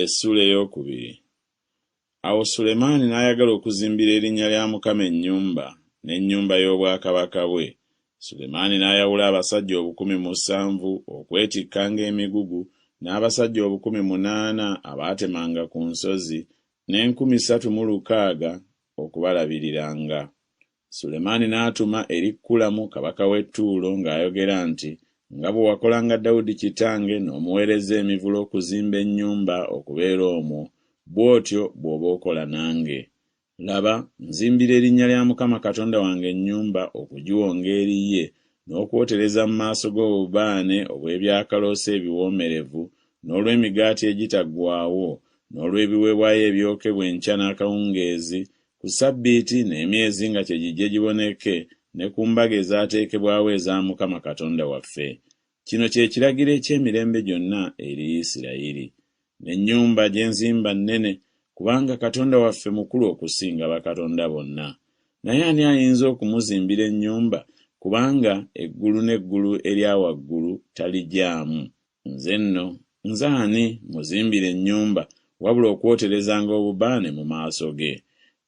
Essuula ey'okubiri. Awo Sulemaani n'ayagala okuzimbira erinnya lya Mukama ennyumba, n'ennyumba y'obwakabaka bwe. Sulemaani n'ayawula abasajja 7000 okwetikkanga emigugu, n'abasajja 8000 abaatemanga ku nsozi, n'enkumi ssatu mu lukaaga okubalabiriranga. Sulemaani n'atuma eri Kulamu kabaka w'e Ttuulo ng'ayogera nti, Nga bwe wakolanga Dawudi kitange n'omuweereza emivule okuzimba ennyumba okubeera omwo, bw'otyo bw'oba okola nange. Laba, nzimbira erinnya lya Mukama Katonda wange ennyumba okugiwonga eri ye, n'okwotereza mu maaso ge obubaane obw'ebyakaloosa ebiwoomerevu, n'olw'emigaati egitaggwaawo, n'olw'ebiweebwayo ebyokebwa enkya n'akawungeezi, Ku ssabbiiti, n'emyezi nga kye gijje giboneke, ne ku mbaga ezaateekebwawo eza Mukama Katonda waffe. Kino kye kiragiro eky'emirembe gyonna eri Isirayiri. N'ennyumba gye nzimba nnene, kubanga Katonda waffe mukulu okusinga bakatonda bonna. Naye ani ayinza okumuzimbira ennyumba, kubanga eggulu n'eggulu erya waggulu taligyamu? Nze nno, nze ani, mmuzimbire ennyumba, wabula okwoterezanga obubaane mu maaso ge?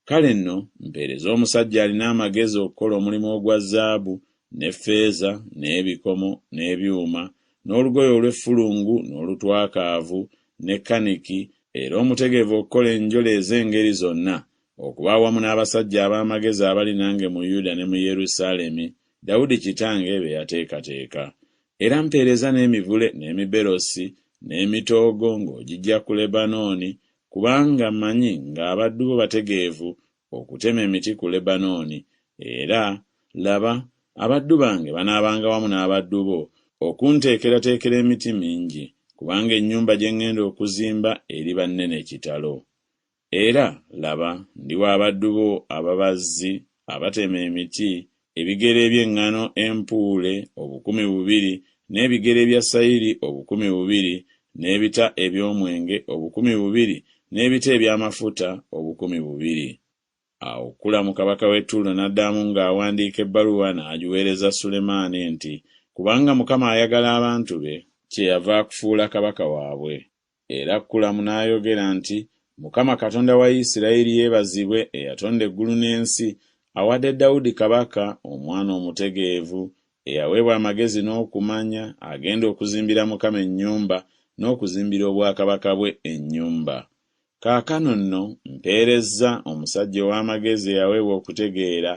Kale nno mpeereza omusajja alina amagezi okukola omulimu ogwa zaabu, ne ffeeza, n'ebikomo, n'ebyuma, n'olugoye olw'effulungu, n'olutwakaavu, ne kaniki, era omutegeevu okukola enjole ez'engeri zonna, okuba awamu n'abasajja ab'amagezi abali nange mu Yuda ne mu Yerusaalemi, Dawudi kitange be yateekateeka. Era mpeereza n'emivule n'emiberosi n'emitoogo ng'ogiggya ku Lebanooni, kubanga mmanyi ng'abaddu bo bategeevu okutema emiti ku Lebanooni, era, laba, abaddu bange banaabanga wamu n'abaddu bo okunteekerateekera emiti mingi, kubanga ennyumba gye ŋŋenda okuzimba eriba nnene kitalo. Era, laba, ndiwa abaddu bo ababazzi abatema emiti ebigera eby'eŋŋano empuule 2000, n'ebigera ebya sayiri 2000, n'ebita eby'omwenge 2000, n'ebita eby'amafuta 2000. Awo Kulamu kabaka w'e Ttuulo n'addamu ng'awandiika ebbaluwa n'agiweereza Sulemaani nti, Kubanga Mukama ayagala abantu be, kyeyava akufuula kabaka waabwe. Era Kulamu n'ayogera nti, Mukama Katonda wa Isirayiri yeebazibwe eyatonda eggulu n'ensi, awadde Dawudi kabaka omwana omutegeevu, eyaweebwa amagezi n'okumanya, agenda okuzimbira Mukama ennyumba, n'okuzimbira obwakabaka bwe ennyumba. Kaakano nno mpeerezza omusajja ow'amagezi eyaweebwa okutegeera,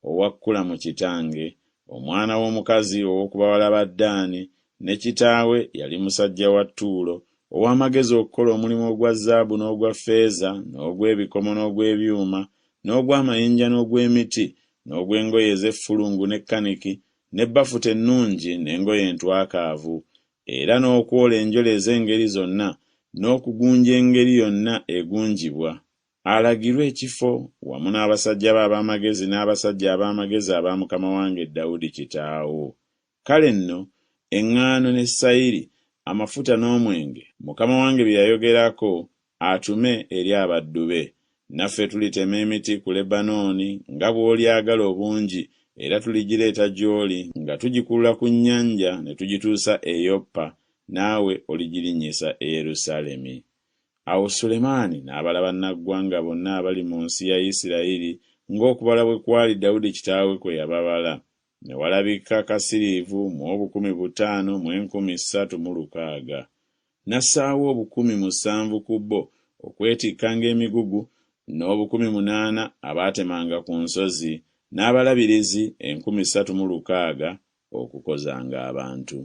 owa Kulamu kitange, omwana w'omukazi ow'oku bawala ba Ddaani, ne kitaawe yali musajja wa Ttuulo, ow'amagezi okukola omulimu ogwa zaabu n'ogwa ffeeza n'ogw'ebikomo n'ogw'ebyuma n'ogw'amayinja n'ogw'emiti n'ogw'engoye ez'effulungu ne kaniki ne bafuta ennungi n'engoye entwakaavu, era n'okwola enjole ez'engeri zonna n'okugunja engeri yonna egunjibwa, Alagirwe ekifo wamu n'abasajja be ab'amagezi n'abasajja ab'amagezi aba mukama wange Dawudi kitaawo. Kale nno, eŋŋaano ne sayiri, amafuta n'omwenge, mukama wange bye yayogerako, atume eri abaddu be. Naffe tulitema emiti ku Lebanooni nga bw'olyagala obungi, era tuligireeta gy'oli nga tugikulula ku nnyanja ne tugituusa e Yoppa, naawe oligirinnyisa e Yerusaalemi. Awo Sulemaani n'abala bannaggwanga bonna abali mu nsi ya Isirayiri ng'okubala bwe kwali Dawudi kitaawe kwe yababala, ne walabika kasiriivu mu 500 mu 360. N'assaawo 7000 ku bo okwetikkanga emigugu, n'obukumi munaana abaatemanga ku nsozi, n'abalabirizi 3,600 okukozanga abantu.